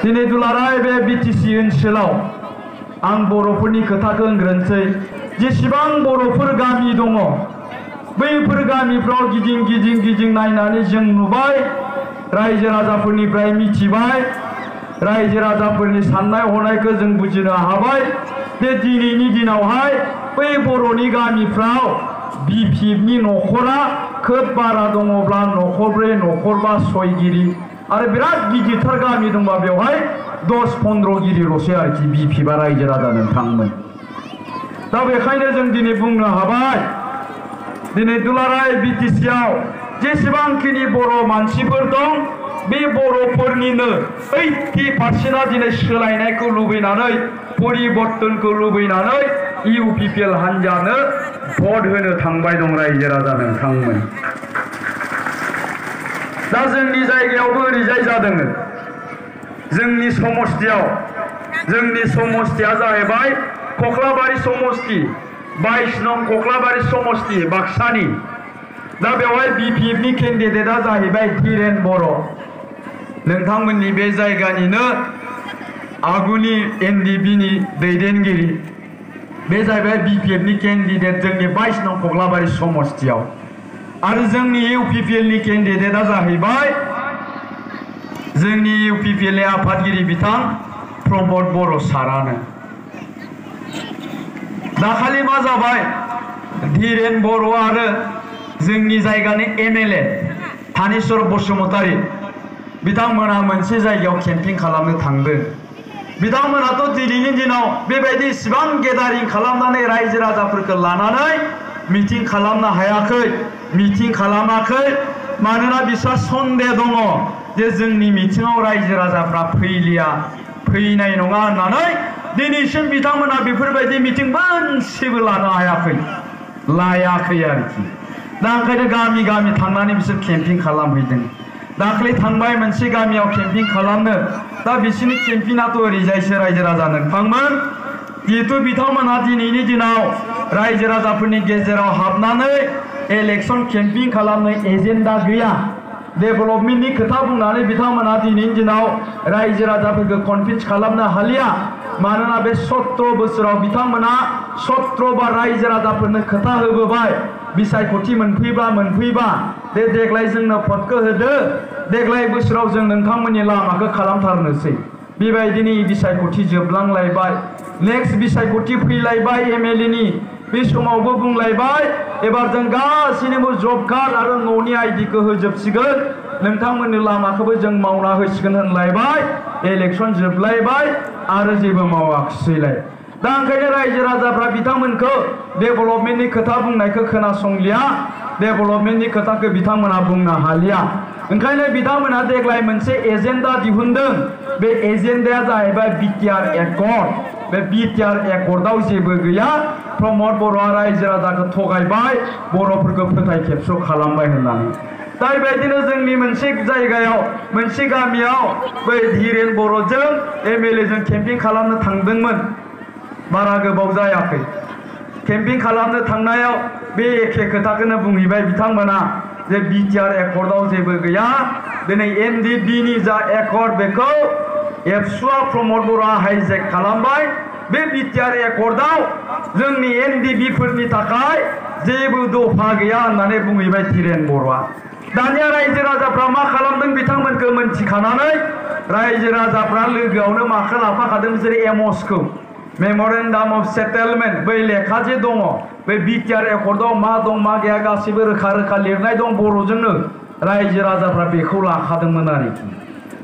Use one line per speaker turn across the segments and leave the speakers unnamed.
दिनै दुलाराय बे बिटिसि ओनसोलाव आं बर'फोरनि खोथाखौ होनग्रोनोसै जेसेबां बर'फोर गामि दङ बैफोर गामिफ्राव गिदिं नायनानै जों नुबाय रायजो राजाफोरनिफ्राय मिथिबाय रायजो राजाफोरनि साननाय हनायखौ जों बुजिनो हाबाय जे दिनैनि दिनावहाय बै बर'नि गामिफ्राव बिपिएफनि न'खरा खोब बारा दङब्ला न'खरब्रै न'खरबा सयगिरि आरो बिराद गिदिरथार गामि दंबा बेवहाय 10-15 गिरिल'सै आरोखि बिपिएफआ रायजो राजा नोंथांमोन दा बेखायनो जों दिनै बुंनो हाबाय दिनै दुलाराय बिटिसिआव जेसेबांखिनि बर' मानसिफोर दं बे बर'फोरनिनो 80%आ दिनै सोलायनायखौ लुबैनानै परिबर्तनखौ लुबैनानै इउपिपिएल हान्जानो भट होनो थांबाय दं रायजो राजा नोंथांमोन दा जोंनि जायगायावबो ओरैजाय जादों जोंनि समस्तिया जाहैबाय कख्लाबारि समस्ति 22 नं कख्लाबारि समस्ति बाक्सानि दा बेवहाय बिपिएफनि केन्डिडेटआ जाहैबाय धीरेन बर' नोंथांमोननि बे जायगानिनो आगुनि एनडिबिनि दैदेनगिरि बे जाहैबाय बिपिएफनि केन्डिडेट जोंनि 22 नं कख्लाबारि समस्तियाव आरो जोंनि इउपिपिएलनि केन्डिडेटआ जाहैबाय जोंनि इउपिपिएलनि आफादगिरि बिथां प्रमद बर' सारानो दाखालि मा जाबाय धीरेन बर' आरो जोंनि जायगानि एमएलए थानेश्वर बसुमतारी बिथांमोना मोनसे जायगायाव केम्पिं खालामनो थांदों बिथांमोनाथ' दिनैनि दिनाव बेबायदि इसिबां गेदारिं खालामनानै रायजो राजाफोरखौ लानानै मिटिं खालामनो हायाखै मिटिं खालामाखै मानोना बिस्रा सन्देह दङ जे जोंनि मिटिङाव रायजो राजाफ्रा फैनाय नङा होननानै दिनैसिम बिथांमोना बेफोरबायदि मिटिं मोनसेबो लानो हायाखै लायाखै आरोखि दा ओंखायनो गामि गामि थांनानै बिसोर केम्पिं खालामहैदों दाख्लै थांबाय मोनसे गामियाव केम्पिं खालामनो दा बिसोरनि केम्पिंआथ' ओरैजायसो रायजो राजा नोंथांमोन जिहेतु बिथांमोना दिनैनि दिनाव रायजो राजाफोरनि गेजेराव हाबनानै इलेक्शन केम्पिं खालामनो एजेन्डा गैया डेभेलपमेन्टनि खोथा बुंनानै बिथांमोना दिनैनि दिनाव रायजो राजाफोरखौ कनभिन्स खालामनो हालिया मानोना बे 17 बोसोराव बिथांमोना 17 बार रायजो राजाफोरनो खोथा होबोबाय बिसायख'थि मोनफैबा देग्लाय जोंनो भटखौ होदो देग्लाय बोसोराव जों नोंथांमोननि लामाखौ खालामथारनोसै बेबायदिनो बिसायख'थि जोबलांलायबाय नेक्स्ट बिसायख'थि फैलायबाय एमएलएनि बे समावबो बुंलायबाय एबार जों गासैनोबो जब कार्ड आरो न'नि आइडिखौ होजोबसिगोन नोंथांमोननि लामाखौबो जों मावना होसिगोन होनलायबाय इलेक्शन जोबलायबाय आरो जेबो मावाखिसैलाय दा ओंखायनो रायजो राजाफ्रा बिथांमोनखौ डेभेलपमेन्टनि खोथा बुंनायखौ खोनासंलिया डेभेलपमेन्टनि खोथाखौ बिथांमोना बुंनो हालिया ओंखायनो बिथांमोना देग्लाय मोनसे एजेन्डा दिहुनदों बे एजेन्डाया जाहैबाय बिटिआर एकर्ड बे बिटिआर एकर्डआव जेबो गैया प्रमद बर'आ रायजो राजाखौ थगायबाय बर'फोरखौ फोथाय खेबस' खालामबाय होननानै दा बेबायदिनो जोंनि मोनसे जायगायाव मोनसे गामियाव बै धीरेन बर'जों एमएलएजों केम्पिं खालामनो थांदोंमोन बारा गोबाव जायाखै केम्पिं खालामनो थांनायाव बे एखे खोथाखौनो बुंहैबाय बिथांमोना जे बिटिआर एकर्डआव जेबो गैया दिनै एनडिबिनि जा एकर्ड बेखौ एबसुआ प्रमद बर'आ हाइजेक खालामबाय बे बिटिआर एकर्डआव जोंनि एनडिबिफोरनि थाखाय जेबो दफा गैया होननानै बुंहैबाय धीरेन बर'आ दानिया रायजो राजाफ्रा मा खालामदों बिथांमोनखौ मोनथिखानानै रायजो राजाफ्रा लोगोआवनो माखौ लाफाखादों बिसोर एमअसखौ मेमरेन्डाम अफ सेटेलमेन्ट बै लेखा जे दङ बै बिटिआर एकर्डआव मा दं मा गैया गासैबो रोखा लिरनाय दं बर'जोंनो रायजो राजाफ्रा बेखौ लाखादोंमोन आरोखि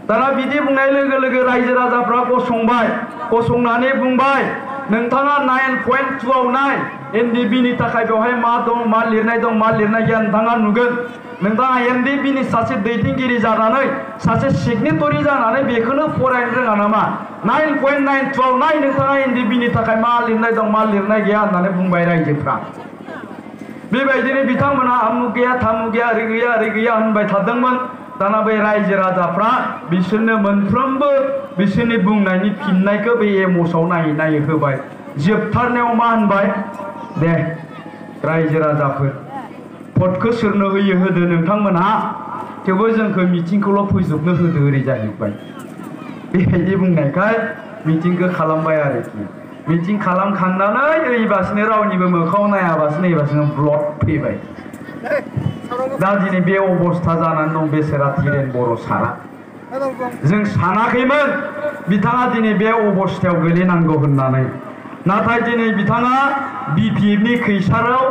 दाना बिदि बुंनाय लोगो लोगो रायजो राजाफ्रा गसंनानै बुंबाय नोंथाङा 9.2 आव नाय एनडिबिनि थाखाय बेवहाय मा दं मा लिरनाय दं मा लिरनाय गैया नोंथाङा नुगोन नोंथाङा एनडिबिनि सासे दैदेनगिरि जानानै सासे सिगनेटरि जानानै बेखौनो फरायनो रोङा नामा 9.92 आव नाय नोंथाङा एनडिबिनि थाखाय मा लिरनाय दं मा लिरनाय गैया होननानै बुंबाय रायजोफ्रा बेबायदिनो बिथांमोना आमुक गैया थामुक गैया ओरै गैया होनबाय थादोंमोन दाना बै रायजो राजाफ्रा बिसोरनो मोनफ्रोमबो बिसोरनि बुंनायनि फिननायखौ बे एमअसआव नायै होबाय जोबथारनायाव मा होनबाय दे रायजो राजाफोर भटखौ सोरनो होयो होदो नोंथांमोनहा थेवबो जोंखौ मिटिंखौल' फोजोबनो होदो ओरै जाहैबाय बेबायदि बुंनायखाय मिटिंखौ खालामबाय आरोखि मिटिं खालामखांनानै ओइबासिनो रावनिबो मोखाङाव नायाबासिनो ओइबासिनो ब्लड फैबाय दा दिनै बे अबस्था जानानै दं बेसेरा धीरेन बर' सारा जों सानाखैमोन बिथाङा दिनै बे अबस्थायाव गोलैनांगौ होननानै नाथाय दिनै बिथाङा बिपिएफनि खैसाराव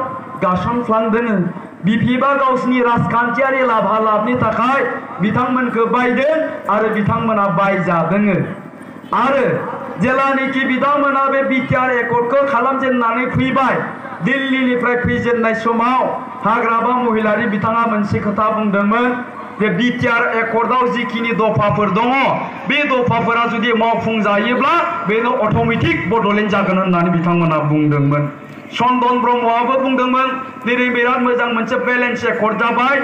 गासनफ्लांदों बिपिएफआ गावसिनि राजखान्थियारि लाभालाभनि थाखाय बिथांमोनखौ बायदों आरो बिथांमोना बायजादों आरो जेलानिखि बिथांमोना बे बिटिआर एकर्डखौ खालामजेननानै फैबाय दिल्लीनिफ्राय फैजेननाय समाव हाग्रामा महिलारि बिथाङा मोनसे खोथा बुंदोंमोन जे बिटिआर एकर्डआव जिखिनि दफाफोर दङ बे दफाफोरा जुदि मावफुंजायोब्ला बेनो अट'मेटिक बड'लेण्ड जागोन होननानै बिथांमोना बुंदोंमोन चन्दन ब्रह्मआबो बुंदोंमोन दिनै बिराद मोजां मोनसे बेलेन्स एकर्ड जाबाय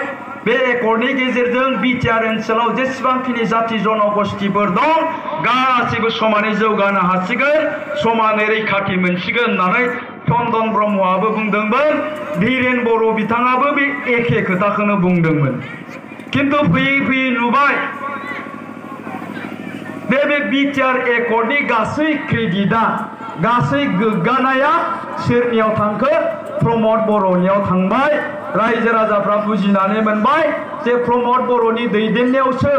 बे एकर्डनि गेजेरजों बिटिआर ओनसोलाव जेसेबांखिनि जाति जनगोष्ठीफोर दं गासैबो समानै जौगानो हासिगोन समानै रैखाथि मोनसिगोन होननानै चन्दन ब्रह्मआबो बुंदोंमोन धीरेन बर' बिथाङाबो बे एखे खोथाखौनो बुंदोंमोन किन्तु फैयै फैयै नुबाय बे बिटिआर एकर्डनि गासै क्रेडिटआ गासै गोग्गानाया सोरनियाव थांखो प्रमद बर'नियाव थांबाय रायजो राजाफ्रा बुजिनानै मोनबाय जे प्रमद बर'नि दैदेननायावसो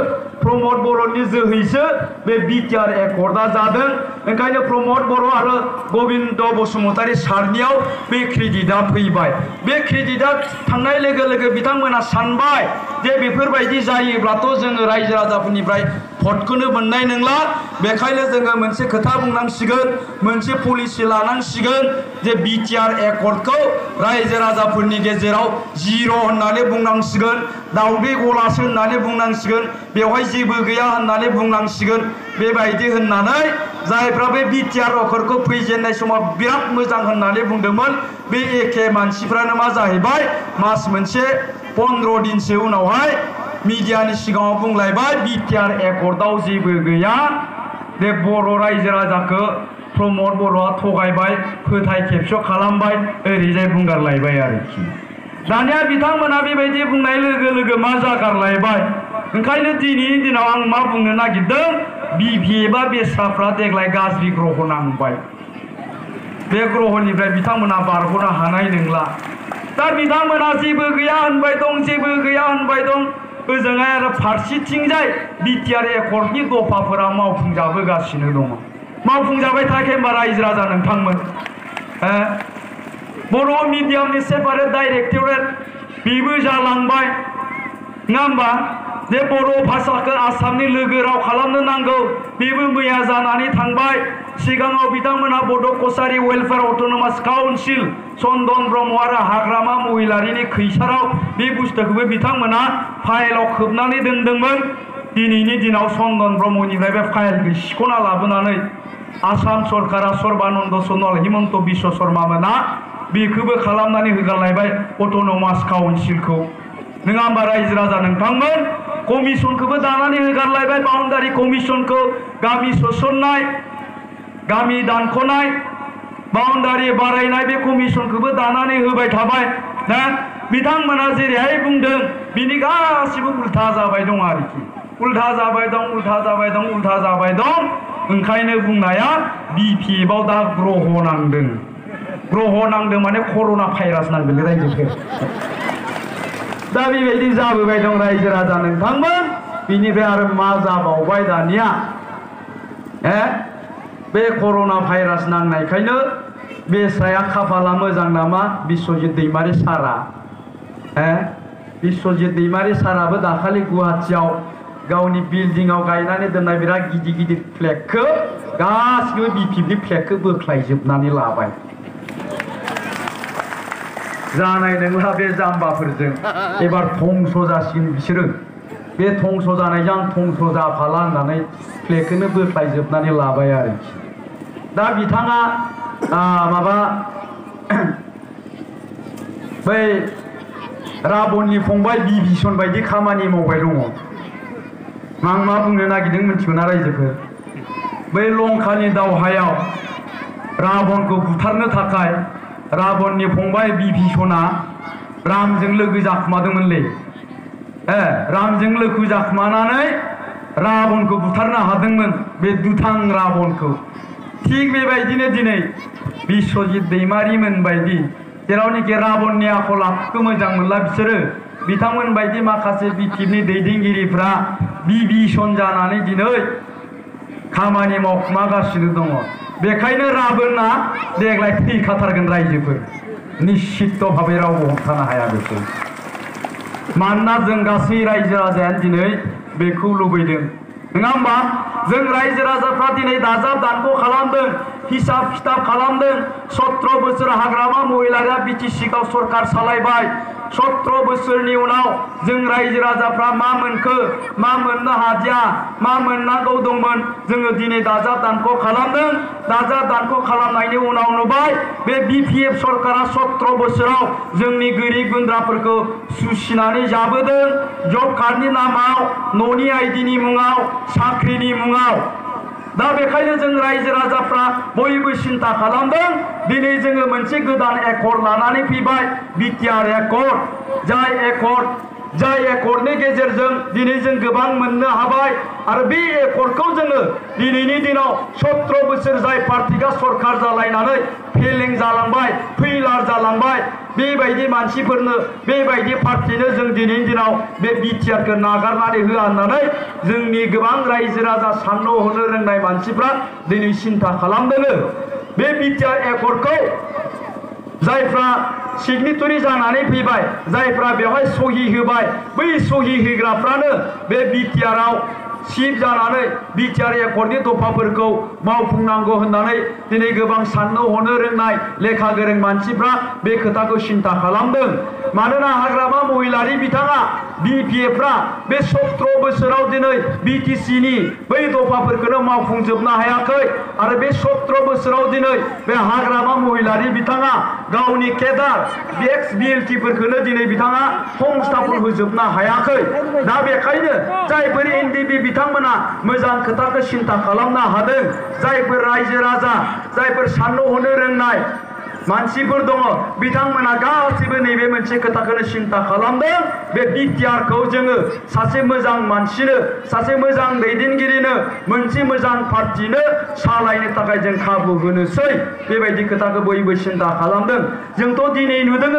प्रमद बर'नि जोहैसो बे बिटिआर एकर्डआ जादों ओंखायनो प्रमद बर' आरो गबिन्द बसुमतारी सारनियाव बे क्रेडिटआ फैबाय बे क्रेडिटआ थांनाय लोगो लोगो बिथांमोना सानबाय जे बेफोरबायदि जायोब्लाथ' जोङो रायजो राजाफोरनिफ्राय भटखौनो मोननाय नंला बेखायनो जोङो मोनसे खोथा बुंनांसिगोन मोनसे पलिसि लानांसिगोन जे बिटिआर एकर्डखौ रायजो राजाफोरनि गेजेराव जिर' होननानै बुंनांसिगोन दावदै गलासो होननानै बुंनांसिगोन बेवहाय जेबो गैया होननानै बुंनांसिगोन बेबायदि होननानै जायफ्रा बे बिटिआर एकर्डखौ फैजेननाय समाव बिराद मोजां होननानै बुंदोंमोन बे एखे मानसिफ्रानो मा जाहैबाय मास मोनसे 15 दिनसो उनावहाय मिडियानि सिगाङाव बुंलायबाय बिटिआर एकर्डआव जेबो गैया बे बर' रायजो राजाखौ प्रमद बर'आ थगायबाय फोथाय खेबस' खालामबाय ओरैजाय बुंगारलायबाय आरोखि दानिया बिथांमोना बेबायदि बुंनाय लोगो लोगो मा जागारलायबाय ओंखायनो दिनैनि दिनाव आं मा बुंनो नागिरदों बिपिएफआ बेस्राफ्रा देग्लाय गाज्रि ग्रह नांबाय बे ग्रहनिफ्राय बिथांमोना बारग'नो हानाय नंला दा बिथांमोना जेबो गैया होनबाय दं जेबो गैया होनबाय दं ओजोंहाय आरो फारसेथिंजाय बिटिआर एकर्डनि दफाफोरा मावफुंजाबोगासिनो दङ मावफुंजाबाय थायाखै होनबा रायजो राजा नोंथांमोन बर' मिडियामनि सेपारेट डाइरेक्टरेट बेबो जालांबाय नङा होमबा जे बर' भाषाखौ आसामनि लोगो राव खालामनो नांगौ बेबो मैया जानानै थांबाय सिगाङाव बिथांमोनहा बड' कछारी वेलफेयार अट'नमास काउन्सिल चन्दन ब्रह्म आरो हाग्रामा महिलारिनि खैसाराव बे बुस्थुखौबो बिथांमोना फाइलाव खोबनानै दोनदोंमोन दिनैनि दिनाव चन्दन ब्रह्मनिफ्राय बे फाइलखौ सिख'ना लाबोनानै आसाम सरकारा सर्बानन्द सनवाल हिमन्त बिश्व शर्मा मोना बेखौबो खालामनानै होगारलायबाय अट'नमास काउन्सिलखौ नङा होमबा रायजो राजा नोंथांमोन कमिसनखौबो दानानै होगारलायबाय बाउन्डारि कमिसनखौ गामि सोसननाय गामि दानख'नाय बाउन्डारि बारायनाय बे कमिसनखौबो दानानै होबाय थाबाय ना बिथांमोना जेरैहाय बुंदों बिनि गासिबो उल्था जाबाय दं आरोखि उल्था जाबाय दं उल्था जाबाय दं उल्था जाबाय दं ओंखायनो बुंनाया बिपिएफआव दा ग्रह नांदों माने कर'ना भाइरास नांदों रायजोखौ दा बेबायदि जाबोबाय दं रायजो राजा नोंथांमोन बिनिफ्राय आरो मा जाबावबाय दानिया बे कर'ना भाइरास नांनायखायनो बेस्राया खाफाला मोजां नामा बिश्वजित दैमारि सारा बिश्वजित दैमारि साराबो दाखालि गुवाहाटियाव गावनि बिल्डिंआव गायनानै दोननाय बिराद गिदिर गिदिर फ्लेगखौ गासिबो बिपिएफनि फ्लेगखौ बोख्लायजोबनानै लाबाय जानाय नंला बे जाम्बाफोरजों एबार धंस जासिगोन बिसोरो बे धंस जानायजों धंस जाफाला होननानै फ्लेगखौनो बोख्लायजोबनानै लाबाय आरोखि दा बिथाङा माबा बै राबननि फंबाय बिभीषण बायदि खामानि मावबाय दङ आं मा बुंनो नागिरदों मिथिगौना रायजोखौ बै लंकानि दावहायाव राबनखौ बुथारनो थाखाय राबननि फंबाय बिभीषणआ रामजों लोगो जाखुमादोंमोनलै रामजों लोगो जाखुमानानै रावणखौ बुथारनो हादोंमोन बे दुथां रावणखौ थिग बेबायदिनो दिनै बिश्वजित दैमारिमोन बायदि जेरावनोखि रावणनि आखल आखुखौ मोजां मोनला बिसोरो बिथांमोन बायदि माखासे बिटिपनि दैदेनगिरिफ्रा बिभीषण जानानै दिनै खामानि मावखुमागासिनो दङ बेखायनो रावणआ देग्लाय थैखाथारगोन रायजोफोर निश्चित भाबै रावबो हमथानो हाया बेखौ मानोना जों गासै रायजो राजायानो दिनै बेखौ लुबैदों नङा होमबा जों रायजो राजाफ्रा दिनै दाजाब दानख' खालामदों हिसाब खिताब खालामदों 17 बोसोर हाग्रामा महिलारिया बिटिसिआव सरकार सालायबाय 17 बोसोरनि उनाव जों रायजो राजाफ्रा मा मोनखो मा मोननो हादिया मा मोननांगौ दंमोन जोङो दिनै दाजाब दानख' खालामदों दाजाब दानख' खालामनायनि उनाव नुबाय बे बिपिएफ सरकारा 17 बोसोराव जोंनि गोरिब गुन्द्राफोरखौ सुसिनानै जाबोदों जब कार्डनि नामाव न'नि आइडिनि मुङाव साख्रिनि मुङाव दा बेखायनो जों रायजो राजाफ्रा बयबो सिन्था खालामदों दिनै जोङो मोनसे गोदान एकर्ड लानानै फैबाय बिटिआर एकर्ड जाय एकर्डनि गेजेरजों दिनै जों गोबां मोननो हाबाय आरो बे एकर्डखौ जोङो दिनैनि दिनाव 17 बोसोर जाय पार्टिया सरकार जालायनानै फेलें जालांबाय फैलार जालांबाय बेबायदि मानसिफोरनो बेबायदि पार्टिनो जों दिनैनि दिनाव बे बिटिआरखौ नागारनानै होआ होननानै जोंनि गोबां रायजो राजा साननो हनो रोंनाय मानसिफ्रा दिनै सिन्था खालामदों बे बिटिआर एकर्डखौ जायफ्रा सिगनेटरि जानानै फैबाय जायफ्रा बेवहाय सहि होबाय बै सहि होग्राफ्रानो बे बिटिआरआव सिफ जानानै बिटिआर एकर्डनि दफाफोरखौ मावफुंनांगौ होननानै दिनै गोबां साननो हनो रोंनाय लेखा गोरों मानसिफ्रा बे खोथाखौ सिन्था खालामदों मानोना हाग्रामा महिलारि बिथाङा बिपिएफफ्रा बे 17 बोसोराव दिनै बिटिसिनि बै दफाफोरखौनो मावफुंजोबनो हायाखै आरो बे 17 बोसोराव दिनै बे हाग्रामा महिलारि बिथाङा गावनि केडार एक्स बिएलटिफोरखौनो दिनै बिथाङा संस्थापन होजोबनो हायाखै दा बेखायनो जायफोर एनडिबि बिथांमोना मोजां खोथाखौ सिन्था खालामनो हादों जायफोर रायजो राजा जायफोर साननो हनो रोंनाय मानसिफोर दङ बिथांमोना गासिबो नैबे मोनसे खोथाखौनो सिन्था खालामदों बे बिटिआरखौ जोङो सासे मोजां मानसिनो सासे मोजां दैदेनगिरिनो मोनसे मोजां पार्टिनो सालायनो थाखाय जों खाबु होनोसै बेबायदि खोथाखौ बयबो सिन्था खालामदों जोंथ' दिनै नुदों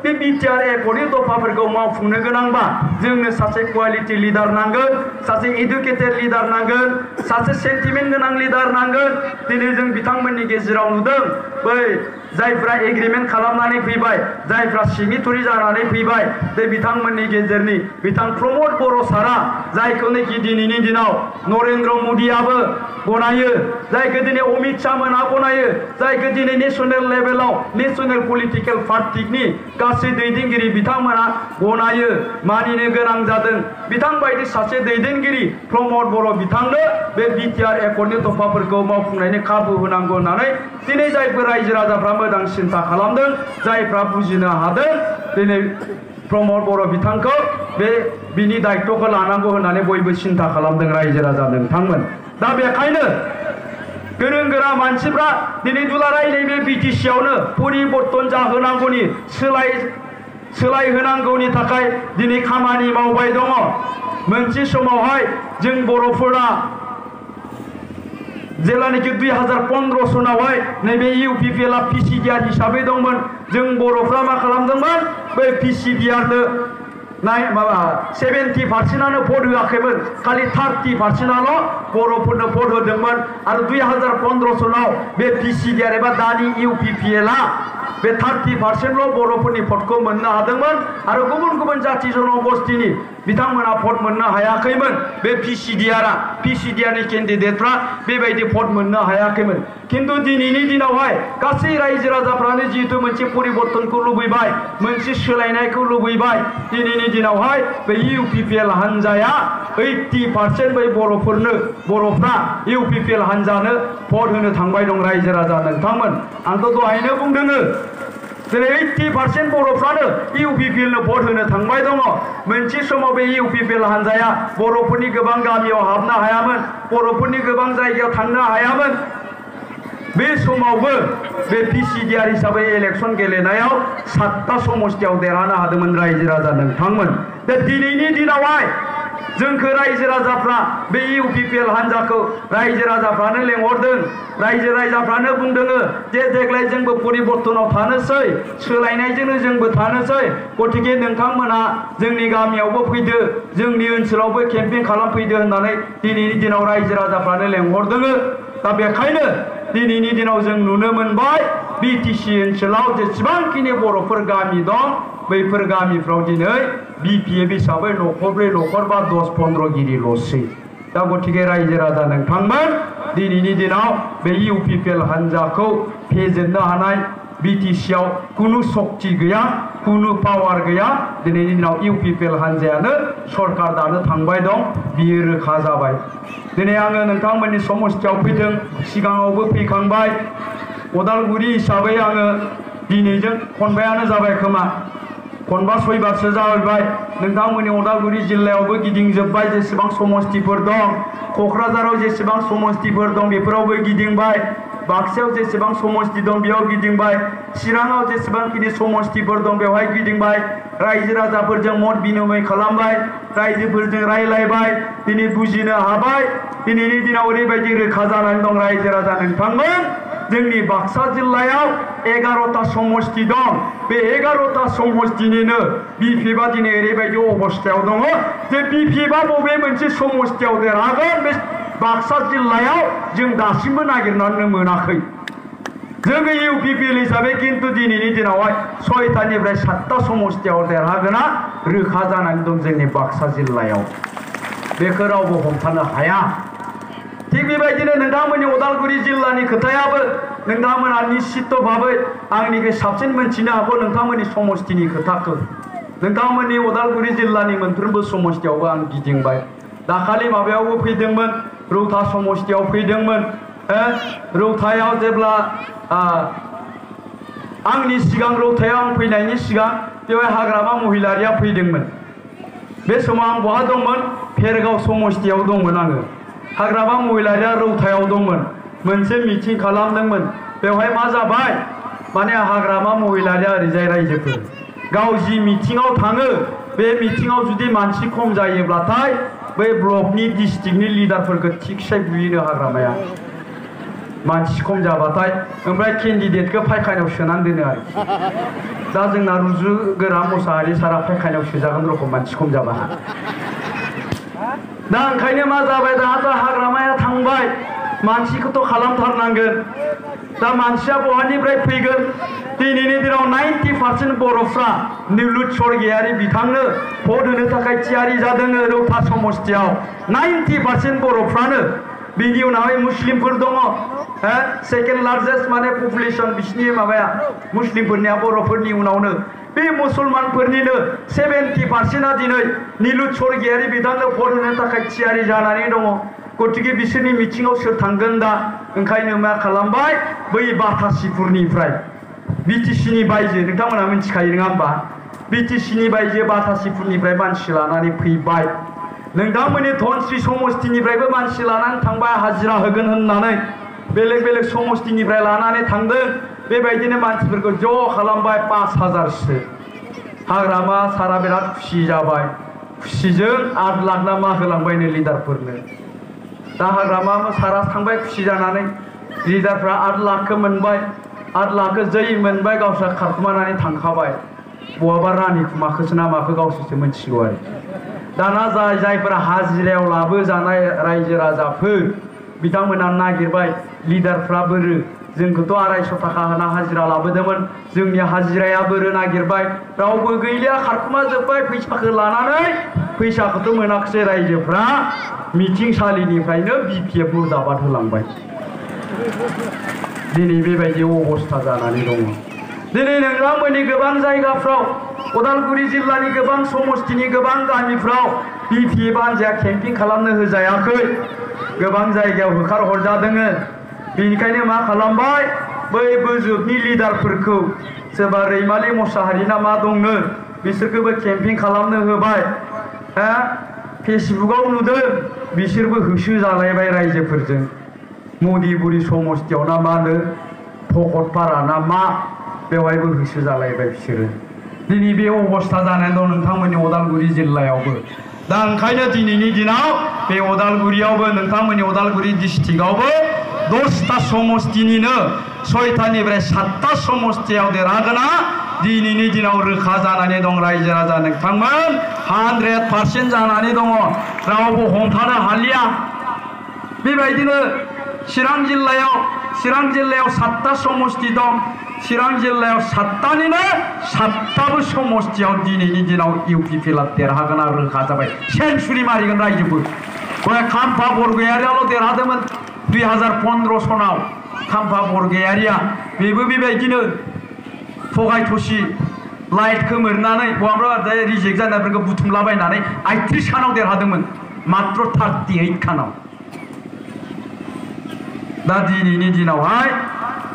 बे बिटिआर एकर्डनि दफाफोरखौ मावफुंनो गोनांबा जोंनो सासे क्वालिटि लिडार नांगोन सासे एडुकेटेड लिडार नांगोन सासे सेन्टिमेन्ट गोनां लिडार नांगोन दिनै जों बिथांमोननि गेजेराव नुदों बै जायफ्रा एग्रिमेन्ट खालामनानै फैबाय जायफ्रा सिगनेटरि जानानै फैबाय बे बिथांमोननि गेजेरनि बिथां प्रमद बर' सारा जायखौनोखि दिनैनि दिनाव नरेन्द्र मदियाबो गनायो जायखौ दिनै अमित शाह मोनहा गनायो जायखौ दिनै नेसनेल लेभेलाव नेसनेल पलिटिकेल पार्टिनि गासै दैदेनगिरि बिथांमोना गनायो मानिनो गोनां जादों बिथां बायदि सासे दैदेनगिरि प्रमद बर' बिथांनो बे बिटिआर एकर्डनि दफाफोरखौ मावफुंनायनि खाबु होनांगौ होननानै दिनै जायफोर रायजो राजाफ्रा मोजां सिन्था खालामदों जायफ्रा बुजिनो हादों दिनै प्रमद बर' बिथांखौ बिनि दायित्वखौ लानांगौ होननानै बयबो सिन्था खालामदों रायजो राजा नोंथांमोन दा बेखायनो गोरों गोरा मानसिफ्रा दिनै दुलाराय नैबे बिटिसिआवनो परिबर्तन जाहोनांगौनि सोलायहोनांगौनि थाखाय दिनै खामानि मावबाय दङ मोनसे समावहाय जों बर'फोरा जेब्लानोखि 2015 सनावहाय नैबे इउपिपिएलआ पिसिडिआर हिसाबै दंमोन जों बर'फ्रा मा खालामदोंमोन बै पिसिडिआरनो 70% भट होआखैमोन खालि 30% बर'फोरनो भट होदोंमोन आरो 2015 सनाव बे पिसिडिआर एबा दानि इउपिपिएलआ बे 30% बर'फोरनि भटखौ मोननो हादोंमोन आरो गुबुन गुबुन जाति जनगोष्ठीनि बिथांमोना भट मोननो हायाखैमोन बे पिसिडिआरनि केन्डिडेटफ्रा बेबायदि भट मोननो हायाखैमोन किन्तु दिनैनि दिनावहाय गासै रायजो राजाफ्रानो जिहेतु मोनसे परिबर्तनखौ लुबैबाय मोनसे सोलायनायखौ लुबैबाय दिनैनि दिनावहाय बे इउपिपिएल हान्जाया 80% बै बर'फ्रा इउपिपिएल हान्जानो भट होनो थांबाय दं रायजो राजा नोंथांमोन आंथ' दहायनो बुंदों दिनै 80% बर'फ्रानो इउपिपिएलनो भट होनो थांबाय दङ मोनसे समाव बे इउपिपिएल हान्जाया बर'फोरनि गोबां गामियाव हाबनो हायामोन बर'फोरनि गोबां जायगायाव थांनो हायामोन बे समावबो बे पिसिडिआर हिसाबै इलेक्सन गेलेनायाव 7टा समस्थियाव देरहानो हादोंमोन रायजो राजा नोंथांमोन दा दिनैनि दिनावहाय जोंखौ रायजो राजाफ्रा बे इउपिपिएल हान्जाखौ रायजो राजाफ्रानो लेंहरदों रायजो राजाफ्रानो बुंदों जे देग्लाय जोंबो परिबर्तनाव थानोसै सोलायनायजोंनो जोंबो थानोसै गतिके नोंथांमोना जोंनि गामियावबो फैदो जोंनि ओनसोलावबो केम्पिं खालामफैदो होननानै दिनैनि दिनाव रायजो राजाफ्रानो लेंहरदों दा बेखायनो दिनैनि दिनाव जों नुनो मोनबाय बिटिसि ओनसोलाव जेसेबांखिनि बर'फोर गामि दं बैफोर गामिफ्राव दिनै बिपिएफ हिसाबै न'खरब्रै न'खरबा 10-15 गिरिल'सै दा गतिके रायजो राजा नोंथांमोन दिनैनि दिनाव बे इउपिपिएल हान्जाखौ फेजेननो हानाय बिटिसिआव कुनु शक्ति गैया कुनु पावार गैया दिनैनि दिनाव इउपिपिएल हान्जायानो सरकार दानो थांबाय दं बियो रोखा जाबाय दिनै आङो नोंथांमोननि समस्थियाव फैदों सिगाङावबो फैखांबाय उदालगुरि हिसाबै आङो दिनैजों खनबायानो जाबाय खोमा खनबा सयबारसो जाबाय नोंथांमोननि उदालगुरि जिल्लायावबो गिदिंजोब्बाय जेसेबां समस्थिफोर दं क'क्राझाराव जेसेबां समस्थिफोर दं बेफोरावबो गिदिंबाय बाक्सायाव जेसेबां समस्ति दं बेयाव गिदिंबाय चिराङाव जेसेबांखिनि समस्थिफोर दं बेवहाय गिदिंबाय रायजो राजाफोरजों मत बिनिमय खालामबाय रायजोफोरजों रायलायबाय दिनै बुजिनो हाबाय दिनैनि दिनाव ओरैबायदि रोखा जानानै दं रायजो राजा नोंथांमोन जोंनि बाक्सा जिल्लायाव 11टा समस्ति दं बे 11टा समस्तिनिनो बिपिएफआ दिनै ओरैबायदि अबस्थायाव दङ जे बिपिएफआ बबे मोनसे समस्तियाव देरहागोन बे बाक्सा जिल्लायाव जों दासिमबो नागिरनानै मोनाखै जोङो इउपिपिएल हिसाबै किन्तु दिनैनि दिनावहाय 6टानिफ्राय 7टा समस्तियाव देरहागोना रोखा जानानै दं जोंनि बाक्सा जिल्लायाव बेखौ रावबो हमथानो हाया थिग बेबायदिनो नोंथांमोननि उदालगुरि जिल्लानि खोथायाबो नोंथांमोना निश्चित भाबै आंनिख्रुइ साबसिन मोनथिनो हागौ नोंथांमोननि समस्तिनि खोथाखौ नोंथांमोननि उदालगुरि जिल्लानि मोनफ्रोमबो समस्तियावबो आं गिदिंबाय दाखालि माबायावबो फैदोंमोन रौता समस्तियाव फैदोंमोन रौतायाव जेब्ला आंनि सिगां रौतायाव आं फैनायनि सिगां बेवहाय हाग्रामा महिलारिया फैदोंमोन बे समाव आं बहा दंमोन भेरगाव समस्तियाव दंमोन आङो हाग्रामा महिलारिया रौतायाव दंमोन मोनसे मिटिं खालामदोंमोन बेवहाय मा जाबाय माने हाग्रामा महिलारिया ओरैजाय रायजोफोर गाव जि मिटिंआव थाङो बे मिटिंआव जुदि मानसि खम जायोब्लाथाय बै ब्लकनि डिस्ट्रिक्टनि लिडारफोरखौ थिगसे बुयोनो हाग्रामाया मानसि खम जाबाथाय ओमफ्राय केन्डिडेटखौ फायखानायाव सोनानै दोनो आरोखि दा जोंना रुजु गोरा मोसाहारि सारा फायखानायाव सोजागोन रखम मानसि खम जाबा दा ओंखायनो मा जाबाय दाथ' हाग्रामाया थांबाय मानसिखौथ' खालामथारनांगोन दा मानसिया बहानिफ्राय फैगोन दिनैनि दिनाव 90% बर'फ्रा निलुत स्वर्गियारि बिथांनो भट होनो थाखाय थियारि जादों रौता समस्तियाव 90% बर'फ्रानो बिनि उनावहाय मुस्लिमफोर दङ सेकेन्ड लार्जेस्ट माने पपुलेसन बिसिनि माबाया मुस्लिमफोरनिया बर'फोरनि उनावनो बे मुसलमानफोरनिनो 70%आ दिनै निलुत स्वर्गियारि बिथांनो भट होनो थाखाय थियारि जानानै दङ गतिके बिसोरनि मिटिंआव सोर थांगोन दा ओंखायनो मा खालामबाय बै बाथासिफोरनिफ्राय बिटिसिनि बायजो नोंथांमोना मिथिखायो नङा होमबा बिटिसिनि बायजो बाथासिफोरनिफ्राय मानसि लानानै फैबाय नोंथांमोननि धनस्रि समस्तिनिफ्रायबो मानसि लानानै थांबाय हाजिरा होगोन होननानै बेलेग बेलेग समस्तिनिफ्राय लानानै थांदों बेबायदिनो मानसिफोरखौ ज' खालामबाय 5000सो हाग्रामा सारा बिराद खुसि जाबाय खुसिजों 8 लाख ना मा होलांबायनो लिडारफोरनो दा हाग्रामा सारा थांबाय खुसि जानानै लिडारफ्रा 8 लाखखौ मोनबाय 8 लाखखौ जै मोनबाय गावस्रा खारखुमानानै थांखाबाय बहाबा रानिखुमाखौसो ना माखौ गावसोरसो मिथिगौ आरो दाना जायफोरा हाजिरायाव लाबोजानाय रायजो राजाफोर बिथांमोना नागिरबाय लिडारफ्रा बोरो जोंखौथ' 250 थाखा होना हाजिरा लाबोदोंमोन जोंनि हाजिराया बोरो नागिरबाय रावबो गैलिया खारखुमा जोब्बाय फैसाखौ लानानै फैसाखौथ' मोनाखिसै रायजोफ्रा मिटिंसालिनिफ्रायनो बिपिएफ मुर्दाबाद होलांबाय दिनै बेबायदि अबस्था जानानै दङ दिनै नोंथांमोननि गोबां जायगाफ्राव उदालगुरि जिल्लानि गोबां समस्तिनि गोबां गामिफ्राव बिपिएफ हान्जाया केम्पिं खालामनो होजायाखै गोबां जायगायाव होखारहरजादों बेनिखायनो मा खालामबाय बै बोजोबनि लिडारफोरखौ सोरबा रैमालि मोसाहारि ना मा दंनो बिसोरखौबो केम्पिं खालामनो होबाय फेसबुकाव नुदों बिसोरबो होसो जालायबाय रायजोफोरजों मदिबुरि समस्तियाव ना मा होनो भकतपारा ना मा बेवहायबो होसो जालायबाय बिसोरो दिनै बे अबस्था जानानै दं नोंथांमोननि उदालगुरि जिल्लायावबो दा ओंखायनो दिनैनि दिनाव बे अदालगुरियावबो नोंथांमोननि अदालगुरि डिस्ट्रिक्टआवबो 10टा समस्तिनिनो 6टानिफ्राय 7टा समस्तियाव देरहागोना दिनैनि दिनाव रोखा जानानै दं रायजो राजा नोंथांमोन 100% जानानै दङ रावबो हमथानो हालिया बेबायदिनो चिरां जिल्लायाव 7टा समस्ति दं चिरां जिल्लायाव 7टानिनो 7टाबो समस्तियाव दिनैनि दिनाव इउपिपिएलआ देरहागोन आरो रोखा जाबाय सेन्चुरि मारिगोन रायजोबो खाम्फा बरगयारियाल' देरहादोंमोन 2015 सनाव खाम्फा बरगयारिया बेबो बेबायदिनो थगाय थसि लाइट खोमोरनानै बहाबा रिजेक्ट जानायफोरखौ बुथुमलाबायनानै 38 खानाव देरहादोंमोन मात्र 38 खानाव दा दिनैनि दिनावहाय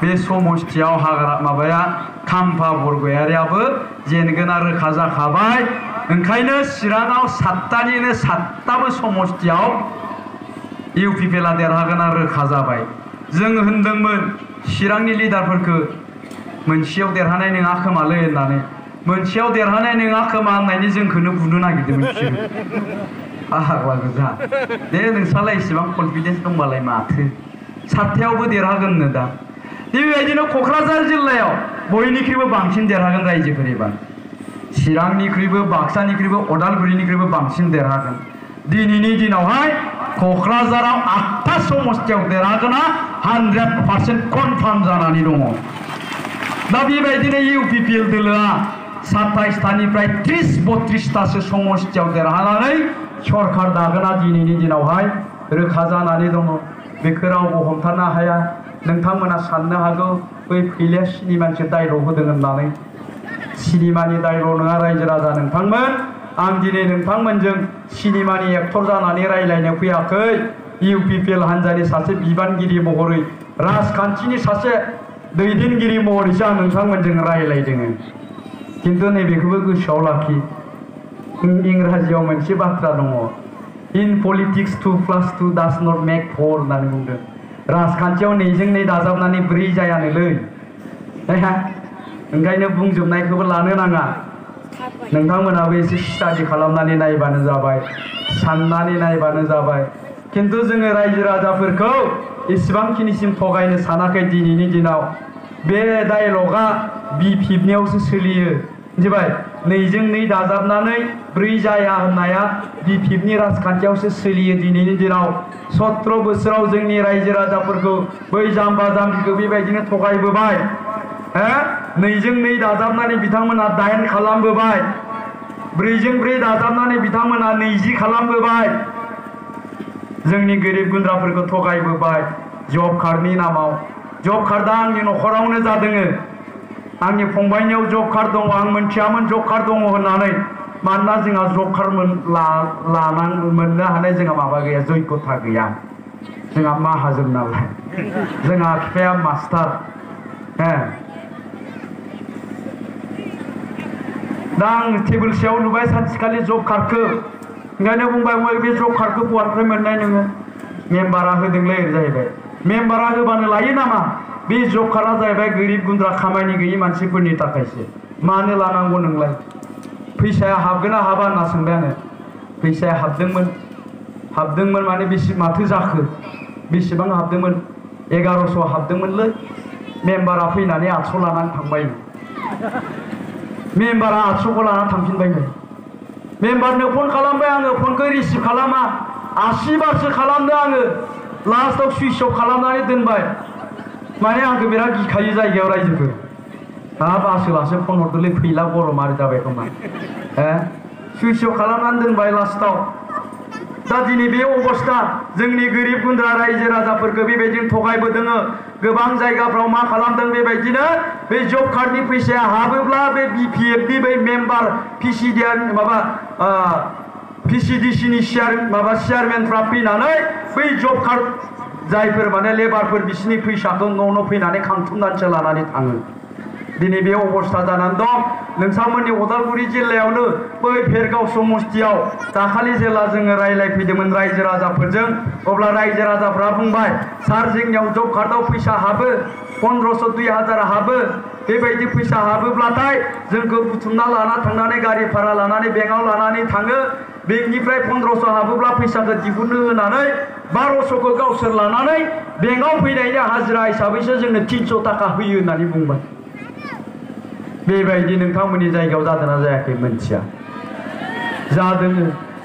बे समस्तियाव हाग्रा माबाया खाम्फा बरगयारियाबो जेनगोना रोखा जाखाबाय ओंखायनो चिराङाव 7टानिनो 7टाबो समस्तियाव इउपिपिएलआ देरहागोना रोखा जाबाय जों होनदोंमोन चिरांनि लिडारफोरखौ मोनसेयाव देरहानाय नङा खोमालै होननानै मोनसेयाव देरहानाय नङा खोमा होननायनि जोंखौनो बुनो नागिरदोंमोन बिसोरो आहाग्ला गोजा दे नोंस्रालाय इसेबां कनफिडेन्स दंबालाय माथो 7टायावबो देरहागोननो दा बेबायदिनो क'क्राझार जिल्लायाव बयनिख्रुइबो बांसिन देरहागोन रायजोफोर एबार चिरांनिख्रुइबो बाक्सानिख्रुइबो अदालगुरिनिख्रुइबो बांसिन देरहागोन दिनैनि दिनावहाय क'क्राझाराव 8टा समस्तियाव देरहागोना 100% कनफार्म जानानै दङ दा बेबायदिनो इउपिपिएल दोलोआ 27टानिफ्राय 30-32टासो समस्तियाव देरहानानै सरकार दागोना दिनैनि दिनावहाय रोखा जानानै दङ बेखौ रावबो हमथानो हाया नोंथांमोना साननो हागौ बै फैले सिनेमानिसो डायलग होदों होननानै सिनेमानि डायलग नङा रायजो राजा नोंथांमोन आं दिनै नोंथांमोनजों सिनेमानि एक्टर जानानै रायलायनो फैयाखै इउपिपिएल हान्जानि सासे बिबानगिरि महरै राजखान्थिनि सासे दैदेनगिरि महरैसो आं नोंथांमोनजों रायलायदों खिन्थु नैबेखौबो गोसोआव लाखि इंराजियाव मोनसे बाथ्रा दङ इन पलिटिक्स 2+2 डाज नट मेक 4 होननानै बुंदों राजखान्थियाव नैजों नै दाजाबनानै 4 जायानोलै ओंखायनो बुंजोबनायखौबो लानो नाङा नोंथांमोनाबो एसे स्टाडि खालामनानै नायबानो जाबाय साननानै नायबानो जाबाय खिन्थु जोङो रायजो राजाफोरखौ इसेबांखिनिसिम थगायनो सानाखै दिनैनि दिनाव बे डायलगा बि5नियावसो सोलियो मिथिबाय नैजों नै दाजाबनानै 4 जाया होननाया बि5नि राजखान्थियावसो सोलियो दिनैनि दिनाव 17 बोसोराव जोंनि रायजो राजाफोरखौ बै जाम्बा जाम्बिखौ बेबायदिनो थगायबोबाय नैजों नै दाजाबनानै बिथांमोना 8 खालामबोबाय 4जों 4 दाजाबनानै बिथांमोना 20 खालामबोबाय जोंनि गोरिब गुन्द्राफोरखौ थगायबोबाय जब कार्डनि नामाव जब कार्डआ आंनि न'खरावनो जादों आंनि फंबायनियाव जब कार्ड दङ आं मोनथियामोन जब कार्ड दङ होननानै मानोना जोंहा जब कार्ड मोननो हानाय जोंहा माबा गैया जयगथा गैया जोंहा माहाजोन नालाय जोंहा बिफाया मास्टार दा आं टेबोल सायाव नुबाय सानसेखालि जब कार्डखौ ओंखायनो बुंबाय बे जब कार्डखौ बहानिफ्राय मोननाय नोङो मेम्बारा होदोंलै जाहैबाय मेम्बारा होबानो लायो नामा बे जब कार्डआ जाहैबाय गोरिब गुन्द्रा खामानि गैयि मानसिफोरनि थाखायसो मानो लानांगौ नोंलाय फैसाया हाबगोन ना हाबा होनना सोंबाय आङो फैसाया हाबदोंमोन माने माथो जाखो बेसेबां हाबदोंमोन 1100 हाबदोंमोनलै मेम्बारा फैनानै 800 लानानै थांबाय मेम्बारा 800खौ लानानै थांफिनबायनो मेम्बारनो फन खालामबाय आङो फनखौ रिसिभ खालामा 80 बारसो खालामदों आङो लास्टआव सुइच अफ खालामनानै दोनबाय माने आंखौ बिराद गिखायो जायगायाव रायजोफोर हाब आसोलासो फन हरदोंलै फैला गरमारि जाबाय खोमा सुइच अफ खालामनानै दोनबाय लास्टआव दा दिनै बे अबस्था जोंनि गोरिब गुन्द्रा रायजो राजाफोरखौ बेबायदिनो थगायबोदों गोबां जायगाफ्राव मा खालामदों बेबायदिनो बे जब कार्डनि फैसाया हाबोब्ला बे बिपिएफनि बै मेम्बार पिसिडिसिनि चेयारमेनफ्रा फैनानै बै जब कार्ड जायफोर माने लेबारफोर बिसोरनि फैसाखौ न' फैनानै खांथुमनानैसो लानानै थाङो दिनै बे अबस्था जानानै दं नोंथांमोननि अदालगुरि जिल्लायावनो बै भेरगाव समस्तियाव दाखालि जेला जोङो रायलायफैदोंमोन रायजो राजाफोरजों अब्ला रायजो राजाफ्रा बुंबाय सार जोंनियाव जब कार्डआव फैसा हाबो 1500 2000 हाबो बेबायदि फैसा हाबोब्लाथाय जोंखौ बुथुमना लाना थांनानै गारि भारा लानानै बेंकआव लानानै थाङो बेंकनिफ्राय 1500 हाबोब्ला फैसाखौ दिहुननो होनानै 1200खौ गावसोर लानानै बेंकआव फैनायनि हाजिरा हिसाबैसो जोंनो 300 थाखा होयो होननानै बुंबाय बेबायदि नोंथांमोननि जायगायाव जादोंना जायाखै मोनथिया जादों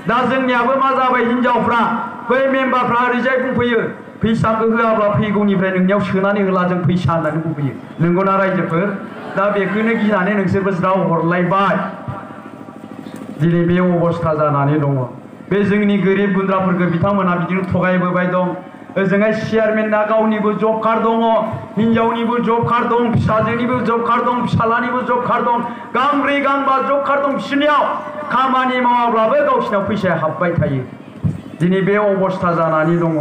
दा जोंनियाबो मा जाबाय हिनजावफ्रा बै मेम्बारफ्रा ओरैजाय बुंफैयो फैसाखौ होआब्ला फैगौनिफ्राय नोंनियाव सोनानै होला जों फैसा होननानै बुंफैयो नंगौना रायजोफोर दा बेखौनो गिनानै नोंसोरबो ज्राव हरलायबाय दिनै बे अबस्था जानानै दङ बे जोंनि गोरिब गुन्द्राफोरखौ बिथांमोना बिदिनो थगायबोबाय दं ओजोंहाय चेयारमेनना गावनिबो जब कार्ड दङ हिनजावनिबो जब कार्ड दं फिसाजोनिबो जब कार्ड दं फिसालानिबो जब कार्ड दं गांब्रै गांबा जब कार्ड दं बिसोरनियाव खामानि मावाब्लाबो गावसिनाव फैसाया हाबबाय थायो दिनै बे अबस्था जानानै दङ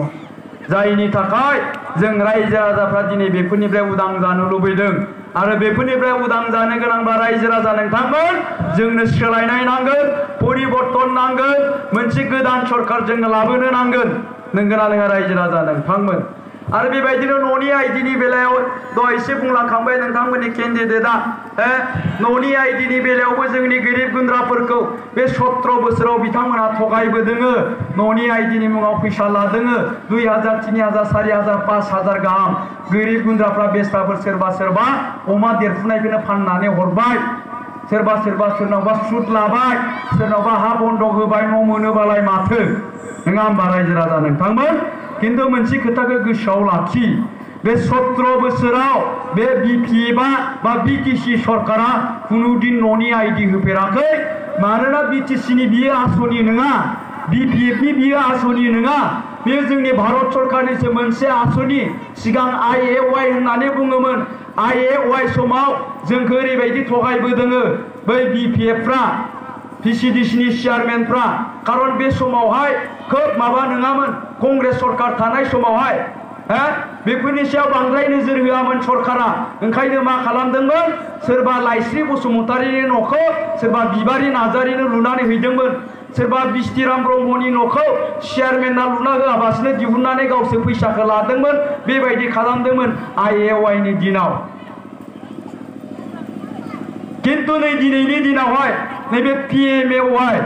जायनि थाखाय जों रायजो राजाफ्रा दिनै बेफोरनिफ्राय उदां जानो लुबैदों आरो बेफोरनिफ्राय उदां जानो गोनांबा रायजो राजा नोंथांमोन जोंनो सोलायनाय नांगोन परिबर्तन नांगोन मोनसे गोदान सरकार जोंनो लाबोनो नांगोन नंगौना नङा रायजो राजा नोंथांमोन आरो बेबायदिनो न'नि आइडिनि बेलायाव दहाय एसे बुंलांखांबाय नोंथांमोननि केन्डिडेटआ न'नि आइडिनि बेलायावबो जोंनि गोरिब गुन्द्राफोरखौ बे 17 बोसोराव बिथांमोना थगायबोदोङो न'नि आइडिनि मुङाव फैसा लादोङो 2000 3000 4000 5000 गाहाम गोरिब गुन्द्राफ्रा बेस्राफोर सोरबा अमा देरफुनायखौनो फाननानै हरबाय सोरबा सोरनावबा सुद लाबाय सोरनावबा हा बन्दक होबाय न' मोनोबालाय माथो नङा होमबा रायजो राजा नोंथांमोन किन्तु मोनसे खोथाखौ गोसोआव लाखि बे 17 बोसोराव बे बिपिएफआ बा बिटिसि सरकारा कुनुदिन न'नि आइडि होफेराखै मानोना बिटिसिनि बियो आसनि नङा बिपिएफनि बियो आसनि नङा बेयो जोंनि भारत सरकारनिसो मोनसे आसनि सिगां IAY होननानै बुङोमोन IAY समाव जोंखौ ओरैबायदि थगायबोदोङो बै बिपिएफफ्रा PCDCनि चेयारमेनफ्रा खारन बे समावहाय खोब माबा नङामोन कंग्रेस सरकार थानाय समावहाय बेफोरनि सायाव बांद्राय नोजोर होआमोन सरकारा ओंखायनो मा खालामदोंमोन सोरबा लाइस्रि बसुमतारीनि न'खौ सोरबा बिबारी नार्जारीनो लुनानै हैदोंमोन सोरबा बिस्तिराम ब्रह्मनि न'खौ चेयारमेनआ लुना होआबासिनो दिहुननानै गावसोर फैसाखौ लादोंमोन बेबायदि खालामदोंमोन IAY नि दिनाव किन्तु नै दिनैनि दिनावहाय नैबे PMAY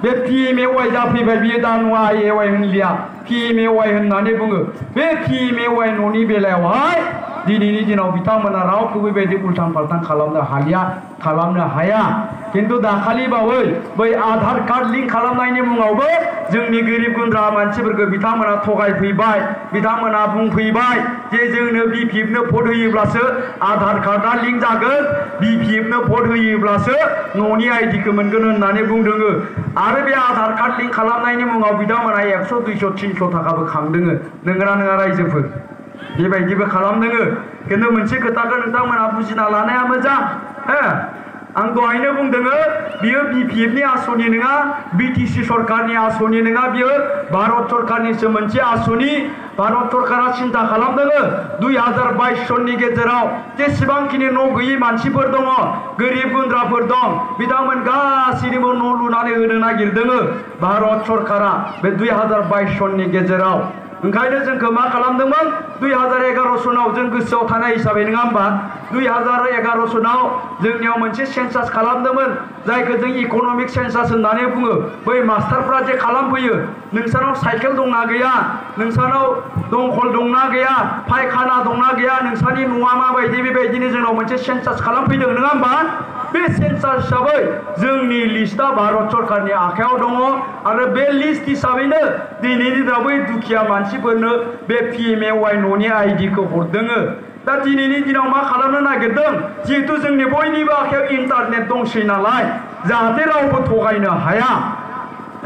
बे PMAY जाफैबाय बियो दा नङा IAY होनलिया PMAY होननानै बुङो बे PMAY न'नि बेलायावहाय दिनैनि दिनाव बिथांमोना रावखौबो बेबायदि उल्टां फाल्टां खालामनो हाया किन्तु दाखालि बावै बै आधार कार्ड लिंक खालामनायनि मुङावबो जोंनि गोरिब गुन्द्रा मानसिफोरखौ बिथांमोना थगायफैबाय बिथांमोना बुंफैबाय जे जोंनो बिपिएफनो भट होयोब्लासो आधार कार्डआ लिंक जागोन बिपिएफनो भट होयोब्लासो न'नि आइडिखौ मोनगोन होननानै बुंदोङो आरो बे आधार कार्ड लिंक खालामनायनि मुङाव बिथांमोना 100 200 300 थाखाबो खांदोङो नंगौना नङा रायजोफोर बेबायदिबो खालामदोङो किन्तु मोनसे खोथाखौ नोंथांमोना बुजिना लानाया मोजां आं दहायनो बुंदोङो बियो बिपिएफनि आसनि नङा बिटिसि सरकारनि आसनि नङा बियो भारत सरकारनिसो मोनसे आसनि भारत सरकारा सिन्था खालामदोङो 2022 सननि गेजेराव जेसेबांखिनि न' गैयै मानसिफोर दङ गोरिब गुन्द्राफोर दं बिथांमोन गासैनोबो न' लुनानै होनो नागिरदोङो भारत सरकारा बे 2022 सननि गेजेराव ओंखायनो जोंखौ मा खालामदोंमोन 2011 सनाव जों गोसोआव थानाय हिसाबै नङा होमबा 2011 सनाव जोंनियाव मोनसे सेन्सास खालामदोंमोन जायखौ जों इक'नमिक सेन्सास होननानै बुङो बै मास्टारफ्रा जे खालामफैयो नोंसानाव साइकेल दंना गैया नोंसानाव दंखल दंना गैया फायखाना दंना गैया नोंसानि न'आ माबायदि बेबायदिनो जोंनाव मोनसे सेन्सास खालामफैदों नङा होमबा बे सेन्सास हिसाबै जोंनि लिस्टआ भारत सरकारनि आखायाव दङ आरो बे लिस्ट हिसाबैनो दिनैनि दिनाव बै दुखिया मानसिफोरनो बे PMAY न'नि आइडिखौ हरदोङो दा दिनैनि दिनाव मा खालामनो नागिरदों जिहेतु जोंनि बयनिबो आखायाव इन्टारनेट दंसै नालाय जाहाथे रावबो थगायनो हाया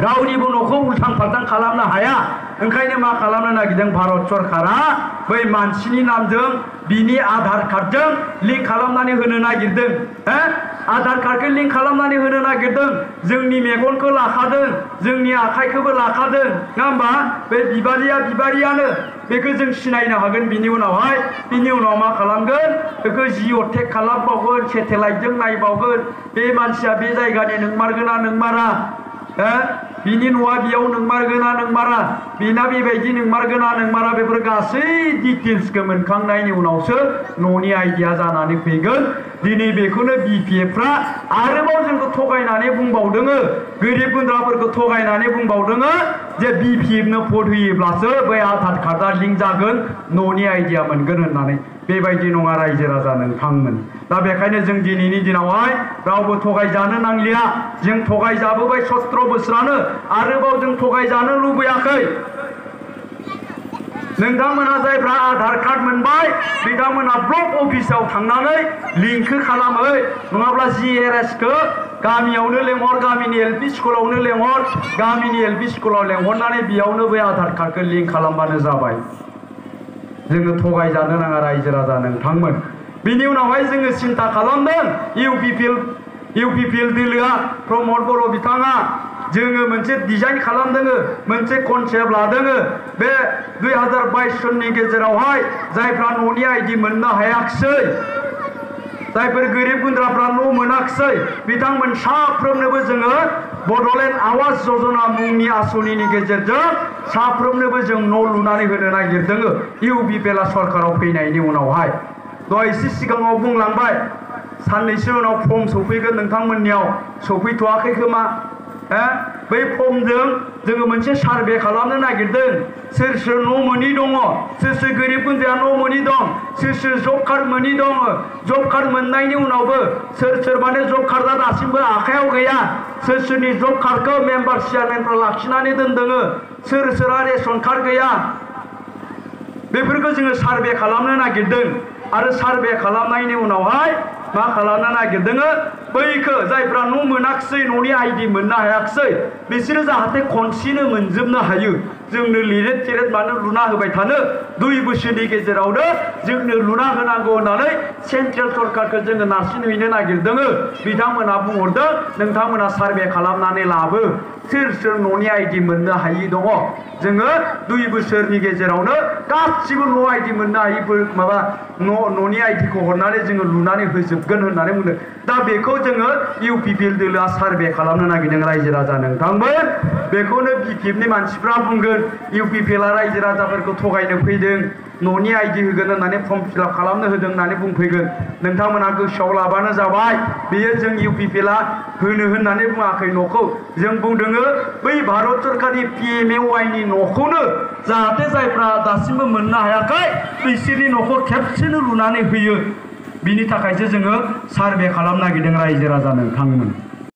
रावनिबो न'खौ उल्टां फाल्टां खालामनो हाया ओंखायनो मा खालामनो नागिरदों भारत सरकारा बै मानसिनि नामजों बिनि आधार कार्डजों लिंक खालामनानै होनो नागिरदों आधार कार्डखौ लिंक खालामनानै होनो नागिरदों जोंनि मेगनखौ लाखादों जोंनि आखाइखौबो लाखादों नङा होमबा बे बिबारियानो बेखौ जों सिनायनो हागोन बिनि उनावहाय बिनि उनाव मा खालामगोन बेखौ जिअ टेग खालामबावगोन सेटेलाइटजों नायबावगोन बे मानसिया बे जायगानि नोंमारगोना नोंमारा बिनि न'आ बेयाव नोंमारगोना नोंमारा बिना बेबायदि नोंमारगोना नोंमारा बेफोर गासै डिटेल्सखौ मोनखांनायनि उनावसो न'नि आइडिया जानानै फैगोन दिनै बेखौनो बिपिएफफ्रा आरोबाव जोंखौ थगायनानै बुंबावदों गोरिब गुन्द्राफोरखौ थगायनानै बुंबावदों जे बिपिएफनो भट होयोब्लासो बै आधार कार्डआ लिंक जागोन न'नि आइडिया मोनगोन होननानै बेबायदि नङा रायजो राजा नोंथांमोन दा बेखायनो जों दिनैनि दिनावहाय रावबो थगायजानो नांलिया जों थगायजाबोबाय 17 बोसोरानो आरोबाव जों थगायजानो लुबैयाखै नोंथांमोना जायफ्रा आधार कार्ड मोनबाय बिथांमोना ब्लक अफिसाव थांनानै लिंक खालामो नङाब्ला जिआरएसखौ गामियावनो लेंहर गामिनि एलपि स्कुलावनो लेंहर गामिनि एलपि स्कुलाव लेंहरनानै बेयावनो बै आधार कार्डखौ लिंक खालामबानो जाबाय जोङो थगायजानो नाङा रायजो राजा नोंथांमोन बिनि उनावहाय जोङो सिन्था खालामदों इउपिपिएल दोलोआ प्रमद बर' बिथाङा जोङो मोनसे डिजाइन खालामदों मोनसे कनसेप्ट लादों बे 2022 सननि गेजेरावहाय जायफ्रा न'नि आइडि मोननो हायाखिसै जायफोर गोरिब गुन्द्राफ्रा न' मोनाखिसै बिथांमोन साफ्रोमनोबो जोङो बड'लेण्ड आवास योजना मुंनि आसनिनि गेजेरजों साफ्रोमनोबो जों न' लुनानै होनो नागिरदों इउपिपिएलआ सरकाराव फैनायनि उनावहाय दहाय एसे सिगाङाव बुंलांबाय साननैसो उनाव फर्म सफैगोन नोंथांमोननियाव सफैथ'वाखै खोमा बै फर्मजों जोङो मोनसे सार्भे खालामनो नागिरदों सोर सोर न' मोनि दङ सोर सोर गोरिब गुन्द्राया न' मोनि दं सोर सोर जब कार्ड मोनि दङ जब कार्ड मोननायनि उनावबो सोर सोर माने जब कार्डआ दासिमबो आखायाव गैया सोर सोरनि जब कार्डखौ मेम्बार चेयारमेनफ्रा लाखिनानै दोनदों सोर सोरहा रेशन कार्ड गैया बेफोरखौ जोङो सार्भे खालामनो नागिरदों आरो सार्भे खालामनायनि उनावहाय मा खालामनो नागिरदों बैखौ जायफ्रा न' मोनाखिसै न'नि आइडि मोननो हायाखिसै बिसोरो जाहाथे खनसेनो मोनजोबनो हायो जोंनो लिरेट थिरेट मानो लुना होबाय थानो 2 बोसोरनि गेजेरावनो जोंनो लुना होनांगौ होननानै सेन्ट्रेल सरकारखौ जोङो नारसिनहैनो नागिरदों बिथांमोना बुंहरदों नोंथांमोना सार्भे खालामनानै लाबो सोर सोर न'नि आइडि मोननो हायि दङ जोङो 2 बोसोरनि गेजेरावनो गासिबो न' आइडि मोननो हायिफोर माबा न'नि आइडिखौ हरनानै जोङो लुनानै होजोबगोन होननानै बुंदों दा बेखौ जोङो इउपिपिएल दोलोआ सार्भे खालामनो नागिरदों रायजो राजा नोंथांमोन बेखौनो बिपिएफनि मानसिफ्रा बुंगोन इउपिपिएलआ रायजो राजाफोरखौ थगायनो फैदों न'नि आइडि होगोन होननानै फर्म फिलआप खालामनो होदों होननानै बुंफैगोन नोंथांमोना गोसोआव लाबानो जाबाय बेयो जों इउपिपिएलआ होनो होननानै बुङाखै न'खौ जों बुंदों बै भारत सरकारनि पिएमएवाइनि न'खौनो जाहाथे जायफ्रा दासिमबो मोननो हायाखै बिसोरनि न'खौ खेबसेनो लुनानै होयो बिनि थाखायसो जोङो सार्भे खालामनो नागिरदों रायजो राजा नोंथांमोन